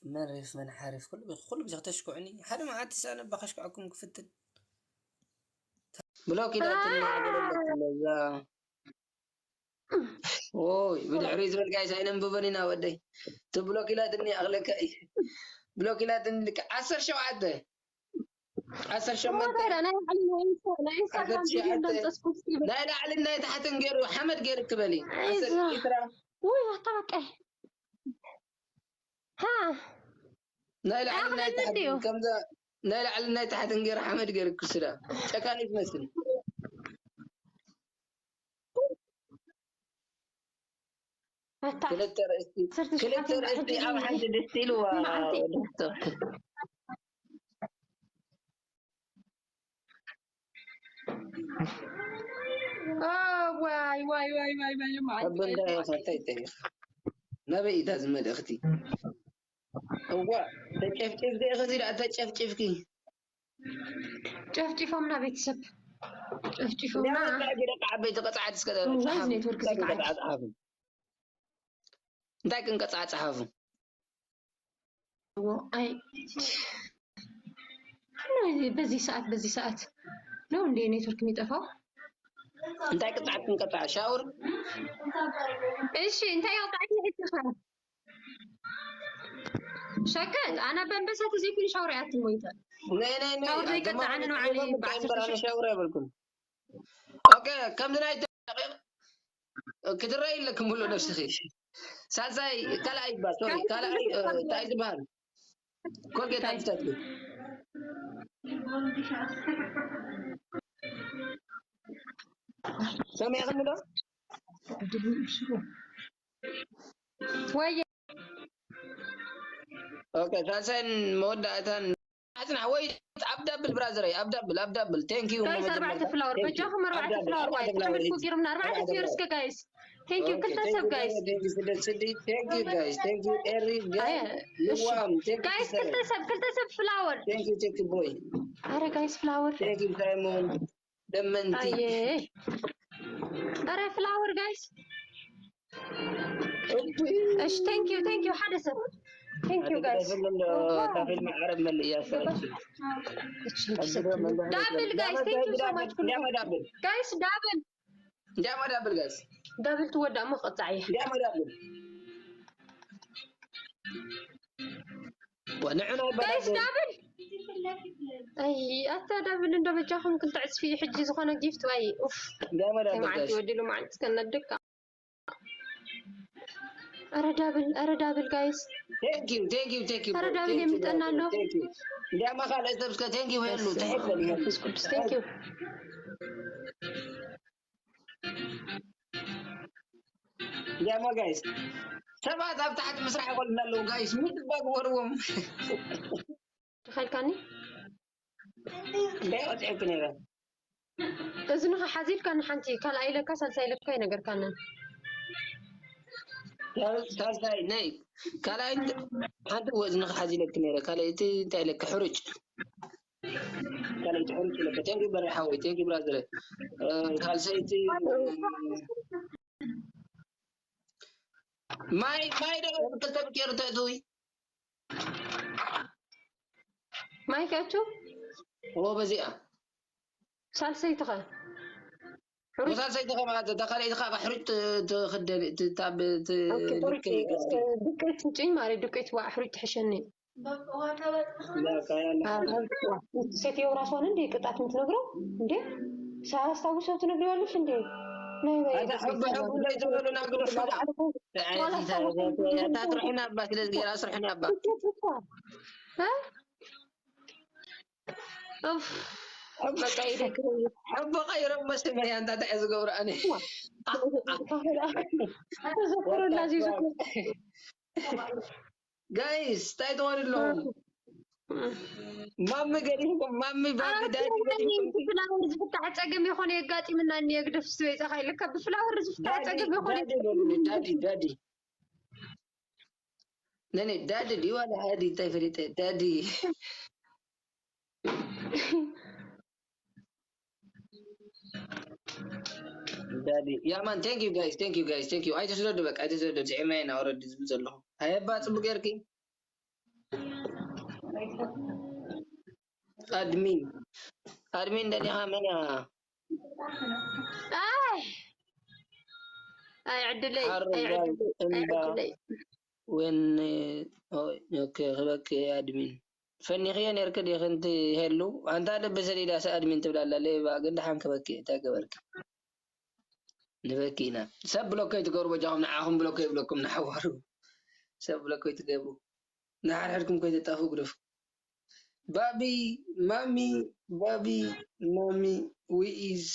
መን ሪፍ መን ሓሪፍ ኩሉ ግዜ ከተሽክዑኒ፣ ሓደ መዓልቲ ሳነ ባኸሽክዐኩም ክፍትን። ብሎክ ኢላትኒ። ኣገለለትለዛ። ኦይ፣ ብድሕሪ ዝበልካይ ሳይነንብበን ኢና ወደይ። ትብሎክ ኢላትኒ ኣኽለካ እዩ። ብሎክ ኢላትኒ ልክ ዓሰርተ ሸውዓተ። ዓሰርተ ሸሞንተ። ናይ ላዕልን ናይ ታሕትን ገይሩ ሓመድ ገይሩ ክበሊ። ውይ ኣታ በቃ። ሃ። ናይ ላዕልን ናይ ታሕትን ከምዛ ናይ ላዕልን ናይ ታሕትን ገይሩ ሓመድ ገይሩ ክስዳ። ጨካን እዩ ትመስል። ክልተ ርእስቲ ክልተ ርእስቲ ኣብ ሓንቲ ድስቲ ኢልዋ። ዋይ ዋይ ዋይ ዋይ ዋይ ናበይ ኢታ ዝመልእኽቲ? እዋ ተጨፍጭፍኪ ኢኺ፣ እዚ ደኣ ተጨፍጭፍኪ። ጨፍጭፎምና ቤተሰብ ጨፍጭፎምና። ደቂ ዓበይቲ ቀጻዕቲ እስከ ኔትወርክ ዝቃጭ እንታይ ክንቀጻዕ ጸሓፉ? አይ በዚህ ሰዓት በዚህ ሰዓት ነው እንዴ ኔትወርክ የሚጠፋው? እንታይ ቅጽዓት ክንቀጽዓ? ሻወር? እሺ እንታይ ያውጣት ይሕትኻ ሸከት ኣነ በንበሳ ተዘይኩን ሻወር ያትም ወይታ ነይ ነይ ነይ ሻወር ዘይቀጽዓኒ ነው ዓሊ ሻወር ያበልኩም። ኦኬ ከምዚ ናይ ክትረይ ኣለክም ብሎ ነብስኺ። ሳልሳይ ካልኣይ ይባል ሶሪ ካልኣይ እንታይ ዝበሃል ኮልጌት ኣምስተት ሰሚዕኽኒ ዶ? ወይ ኦኬ ሳልሳይን መወዳእታን ኣጽናሕ ወይ ኣብ ዳብል ብራዘረይ ኣብ ዳብል ኣብ ዳብል thank you ጋይስ ኣርባዕተ ፍላወር በጃኹም ኣርባዕተ ፍላወር ዋይ ተሓመድኩ ጌርምና ኣርባዕተ ፊዮር እስከ ጋይስ thank you ክልተ ሰብ ጋይስ thank you ስደት ስዲ thank you guys thank you ኤሪ ጋይ ልዋም thank you ጋይስ ክልተ ሰብ ክልተ ሰብ ፍላወር thank you thank you boy ኣረ ጋይስ ፍላወር thank you ሳይሞን ደመንቲ ኣየ ኣረ ፍላወር ጋይስ እሺ thank you thank you ሓደ ሰብ thank you guys ታፊልም ዓረብ መልእ እያሰረች ዳብል ጋይስ thank you so much እንዲያማ ዳብል ጋይስ ዳብል እንዲያማ ዳብል ጋይስ ዳብል ትወዳእ እሞ ክቕጻዕ እየ እንዲያማ ዳብል ወንዕና ጋይስ ዳብል ኣይ ኣታ ዳብል እንዶ በጃኹም ክልተ ዕጽፊ ሕጂ ዝኾነ ጊፍት ወይ ኡፍ እንዲያማ ዳብል መዓልቲ ጋይስ ወዲሉ መዓልቲ ከነድካ ኣረ ዳብል ኣረ ዳብል ጋይስ thank you thank you thank you ኣረ ዳብል የምጠና ኣሎ thank you እንዲያማ ካልእ ሰብ እስከ thank you ይበሉ ትሕበል ይበሉ መንፈስ ቅዱስ thank you እንዲያማ ጋይስ ሰባት ኣብ ታሕቲ ምስራሕ ይኸሉ ኣለዉ ጋይስ ምድባ ግበርዎም ተኸልካኒ እንታይ ወፅዕኩ ነይረ እዝንኻ ሓዚልካ ንሓንቲ ካልኣይ ኢለካ ሳልሳይ ኢለካ ይነገርካኒ ሳልሳይ ናይ ካልኣይ ሓንቲ ወዝንኻ ሓዚለክ ነይረ ካልኣይቲ እንታይ ኢለክ ሕሩጭ ካልኣይቲ ሕሩጭ ኢለክ thank you በሪ ሓወይ thank you ብራዘር ካልሳይቲ ማይ ማይ ዶ ክልተ ብኬሩ ተእትዊ ማይ ከእቱ ኦ በዚኣ ሳልሰይትኸ ወሳልሰይቲ ከማት እታ ካልኣይቲ ካብ ኣሕሩጭ ትኽደን እታ ዱቄት ምጭኝ ማለት ዱቄት ዋ ኣሕሩጭ ትሕሸኒ ሴትዮ ራሷን እንዴ ቅጣት የምትነግረው እንዴ ሳያስታውሰው ትነግሪዋለሽ እንዴ ትብሉና ግደፉ ኣታ ኣስርሑኒ ኣባ ስለዚ ገይራ ኣስርሑኒ ኣባ በቃ ይደክረኝ ሕቦ ቀይሮም መሰለያ እንታይ እንታይ ዝገብሩ ኣነ ተዘክሩና ዚዙ ጋይስ እንታይ ትኾኑ ኣለኹም ማሚ ገዲፍኩም ማሚ ባቢ ዳዲ ገዲፍኩም ብፍላወር ዝፍታሕ ፀገም ይኾነ የጋጢምና እኒ የግደፍ ስበይፃኻ ኢልካ ብፍላወር ዝፍታሕ ፀገም ይኾነ ዳዲ ዳዲ ነኔ ዳዲ ድዩ ዋላ ሃዲ እንታይ ፈሊጠ ዳዲ ዳዲ ያማን thank you guys thank you guys thank you ኣይተስደዱ በቃ ኣይተስደዱ ዝዕመ ኢና ወረዲ ዝብል ዘለኹ ኣየባ ፅቡቅ ጌርኪ ኣድሚን ኣድሚን ደሊኻ መን እያ? ኣይ ኣይ ዕድለይ ኣይ ዕድለይ ኣይ ዕድለይ ወን ኦኬ ክበክ ኣድሚን ፈኒኽዮ ነርክ ዲኽ እንቲ ሄሉ ኣንታ ልቢ ሰዲዳ ሰ ኣድሚን ትብላ ኣላ ሌባ ግን ደሓን ክበክ እንታይ ገበርክ ንበኪ ኢና ሰብ ብሎኮይ ትገብሩ በጃኹም ንዓኹም ብሎኮይ ይብለኩም ንሓዋሩ ሰብ ብሎኮይ ትገብሩ ንሓድሕድኩም ኮይተጣፉ ግደፉ ባቢ ማሚ ባቢ ማሚ ዊኢዝ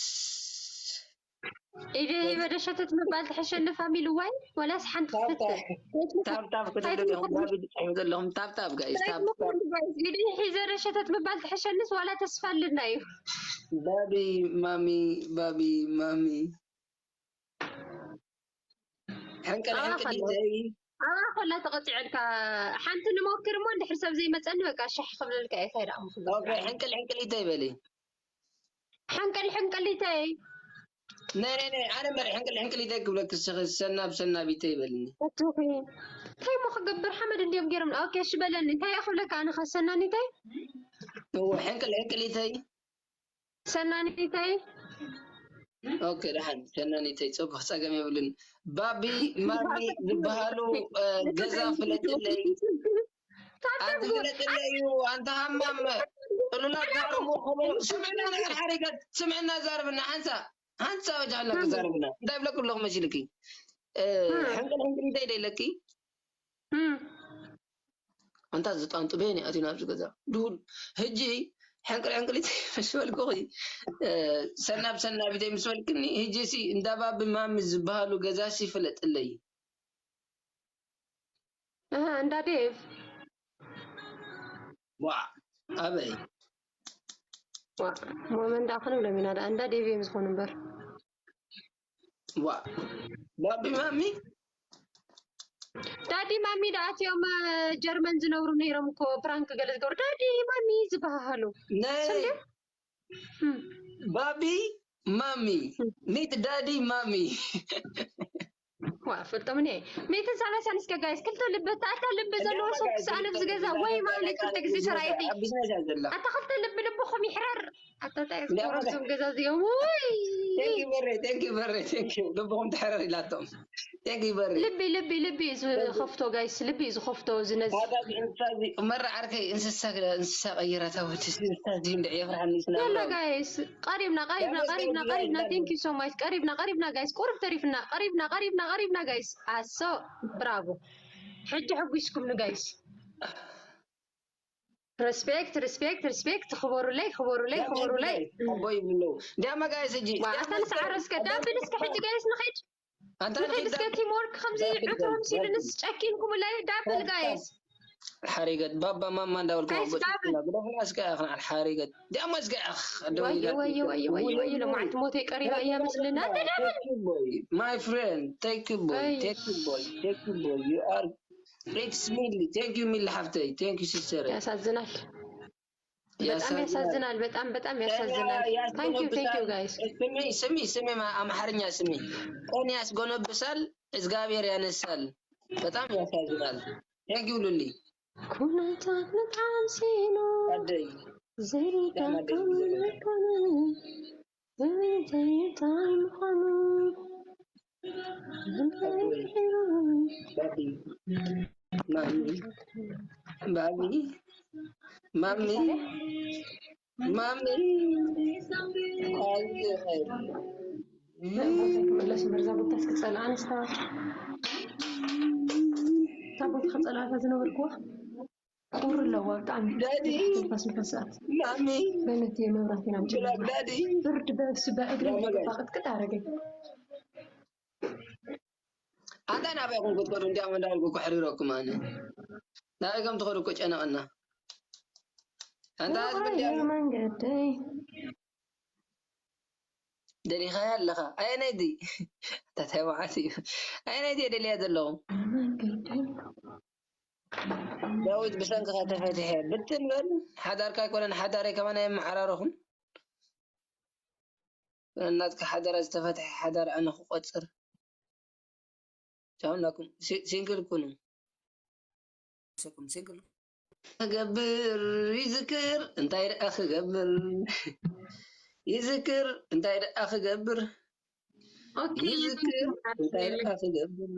ኢደ ሂበ ደሸተት ምባል ትሕሸኒ ፋሚሊ ዋይ ወላስ ሓንቲ ክትፍትን ታብታብ ክትብሉ ዲኹም ባቢ ትፅሕፉ ዘለኹም ታብታብ ጋይስ ታብታብ ኢደ ሒዘ ደሸተት ምባል ትሕሸንስ ዋላ ተስፋ ኣለና እዩ ባቢ ማሚ ባቢ ማሚ ሕንቅል ሕንቅል ይዘይ ኣብኣ ኮላ ተቐፂዐልካ ሓንቲ ንሞክር እሞ እንድሕር ሰብ ዘይመፀኒ በቃ ሻሕ ክብለልካ እየ ከይዳ ሕንቅል ሕንቅል ይተይ በሊ ሕንቅል ሕንቅል ይተይ ናይ ናይ ናይ ኣነ መሪ ሕንቅል ሕንቅል ይተይ ክብለክ ሰናብ ሰናብ ይተይ በልኒ እንታይ ሞ ክገብር ሓመድ እንዲዮም ገይሮም ኦኬ እሺ በለኒ እንታይ እየ ክብለካ ኣነ ከሰናኒተይ ሕንቅል ሕንቅል ይተይ ሰናኒተይ ኦኬ ደሓን ሰናኒተይ ፅቡቅ ፀገም የብልን ባቢ ማሚ ዝበሃሉ ገዛ ፍለጥለይ ኣንቲ ፍለጥለይ እዩ ኣንተ ሃማም ጥሉላት ዛረቡ ስምዕና ነገር ሓሪገት ስምዕና ዛርብና ሓንሳ ሓንሳ ወጃሃላ ክዛረብና እንታይ ብለኩም ኣለኹ መሲልኪ ሕንቅል ሕንቅል እንታይ ደይለኪ ኣንታ ዝጣንጡ በየን ኣትዩ ናብዚ ገዛ ድሁል ህጂ ሕንቅል ሕንቅሊት ምስ በልኩኺ ሰናብ ሰናቢተይ ምስ በልክኒ ህጂ ሲ እንዳ ባቢ ማሚ ዝበሃሉ ገዛ ሲ ፍለጥለይ እንዳ ዴቭ ዋ ኣበይ ሞመን ዳ ክንብሎም ኢና ዳ እንዳ ዴቭ እዮም ዝኾኑ እምበር ዋ ባቢ ማሚ ዳዲ ማሚ ዳ ኣትዮም ጀርመን ዝነብሩ ነይሮም እኮ ፕራንክ ገለ ዝገብሩ ዳዲ ማሚ ዝበሃሃሉ ናይ ባቢ ማሚ ሚት ዳዲ ማሚ ዋ ፈልጦም እኔ ሜትን ሰላሳን እስከ ጋይስ ክልተ ልቢ ታታ ልቢ ዘለዎ ሰብ ክሰኣነ ብዝገዛ ወይ ማለት ክልተ ግዜ ሰራይቲ ኣታ ክልተ ልቢ ልብኹም ይሕረር ኣታ እንታይ ዝገብረኩም ገዛ እዚኦም ውይ ቴንኪ በሬ ቴንኪ በሬ ቴንኪ ልብኹም ትሕረር ኢላቶም ቴንኪ በሬ ልቢ ልቢ ልቢ ዝኸፍቶ ጋይስ ልቢ ዝኸፍቶ ዝነዚ መራ ዓርከይ እንስሳ እንስሳ ቀይራ ታወት እንስሳ እንድዕ የፍርሓኒ ስና ያላ ጋይስ ቀሪብና ቀሪብና ቀሪብና ቀሪብና thank you so much ቀሪብና ቀሪብና ጋይስ ቁሩብ ተሪፍና ቀሪብና ቀሪብና ቀሪብና ጋይስ ኣሶ ብራቮ ሕጂ ሕጒስኩም ኑ ጋይስ respect respect respect ክበሩለይ ክበሩለይ ክበሩለይ ኣቦ ይብሉ ኣለዉ እንዲያማ ጋይስ ሕጂ ኣታ ንስዓሮ እስከ ዳብል እስከ ሕጂ ጋይስ ንኸይድ ኣንታ ንኸይድ እስከ team work ከምዚ ዕቱሮም ሲሉ ንስ ጨኪንኩምለይ ዳብል ጋይስ ሓሪገት ባባ ማማ እንዳበልኩ ጋይስ ዳብል ግደፍና እስከ ኢኽና ሓሪገት ዲያማ እስከ ኢኽ ወዮ ወዮ ወዮ ወዮ ወዮ ለማዓልቲ ሞተይ ቀሪባ እያ ምስልና ተዳብል my friend thank you boy thank you boy thank you boy you are it's ሚሊ thank you ሚሊ ሓፍተይ thank you sister ያሳዝናል በጣም ያሳዝናል። በጣም በጣም ያሳዝናል። Thank you thank you guys። ስሚ ስሚ ስሚ አማርኛ ስሚ ቀን ያስጎነብሳል፣ እግዚአብሔር ያነሳል። በጣም ያሳዝናል። Thank you ሉሊ። ኩነታት በጣም ሲኖር አደይ ዘይዳከም ባቢ ማሚ ባቢ ማሚ ማሚ መለስ መርዛ ቦታ እስክፀልኣ ኣንስታ እታ ቦታ ከፀልኣታ ዝነበርኩዋ ቁር ኣለዋ ብጣዕሚ ትንፋስ ንፈስኣት ማሚ በነቲ መብራቴና ጭላዳዲ ብርድ በስበ እግሪ ገባ ቅጥቅጥ ኣረገኝ ኣንታ ናበይ ኹም ክትከዱ እንዲያም እንዳበልኩ ከሕሪረኩም ኣነ ናበይ ከም ትኸዱ እኮ ጨነቐና ኣንታ ህዝቢ እንዲያም መንገደይ ደሊኻያ ኣለኻ ኣየናይ ድይ እንታይ መዓት እዩ ኣየናይ ድየ ደልያ ዘለኹም ዳዊት ብሰንክኻ ተፈቲሐ ብትን በል ሓዳርካ ኣይኮነን ሓዳረይ ከማን ኣየመዓራረኹን ናትካ ሓደራ ዝተፈትሐ ሓዳር ኣነ ክቆፅር ቻውናኩም ሲንግል ኩኑ ሰኩም ሲንግል ክገብር ይዝክር እንታይ ደኣ ክገብር ይዝክር እንታይ ደኣ ክገብር ኦኬ ይዝክር እንታይ ደኣ ክገብር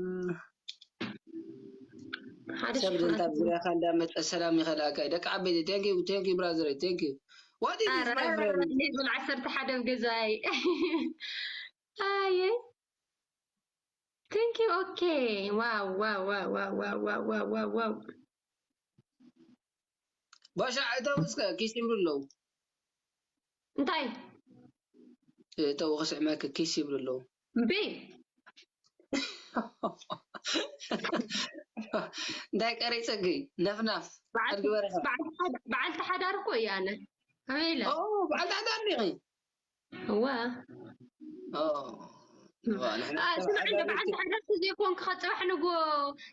ሓደ ሰብ ሽሕን ዘንታ ዙሪያኻ እንዳመፀ ሰላም ይኸልኣካ እዩ። ደቂ ዓበይቲ thank you thank you brother thank you what is this my friend ሌቭል ዓሰርተ ሓደ ኣብ ገዛይ ኣየ thank you okay wow wow wow wow wow wow wow wow ባሻ እተው እስከ ኪስ ይብሉ ኣለዉ እንታይ እተው ክስዕመክ ኪስ ይብሉ ኣለዉ እምቢ እንታይ ቀሪፅኪ ነፍናፍ ኣድግበርካ በዓልቲ ሓዳር እኮ እየ ኣነ ከመይ ኢለ በዓልቲ ሓዳር ዲኺ እዋ ኦ፣ እዋ፣ ንሕና አ፣ ሰብ ስምዐኒ ሓዳር በዓልቲ ሓዳር ተዘይኮንክ ካብ ፅባሕ ንጎ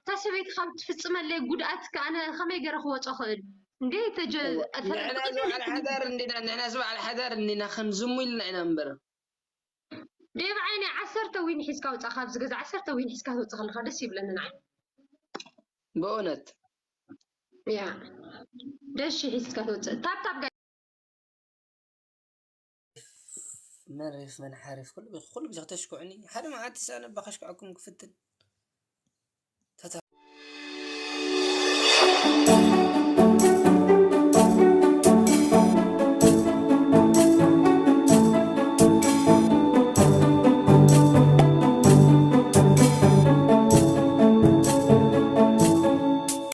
እታ ሰበይቲ ካብ ትፍፅመለይ ጉድኣት ከ ኣነ ከመይ ገይረ ክወፆ ክእል እንዴ ተጀ እዋ፣ ንሕና ዝበዓል ሓዳር እንዲና ንሕና ዝበዓል ሓዳር እንዲና ከም ዝሙ ኢልና ኢና እምበር ደብ ዓይነ ዓሰርተ ዊን ሒዝካ ውፃእ ካብዚ ገዛ ዓሰርተ ዊን ሒዝካ ትወፅእ ከለካ ደስ ይብለኒ ንዓይ ብእውነት ያ ደሽ ሒዝካ ትወፅእ ታብታብ መን ሪፍ መን ሓሪፍ ኩሉ ግዜ ኩሉ ግዜ ክተሽክዑኒ ሓደ መዓልቲ ሰኣነ ባኸሽክዐኩም ክፍትን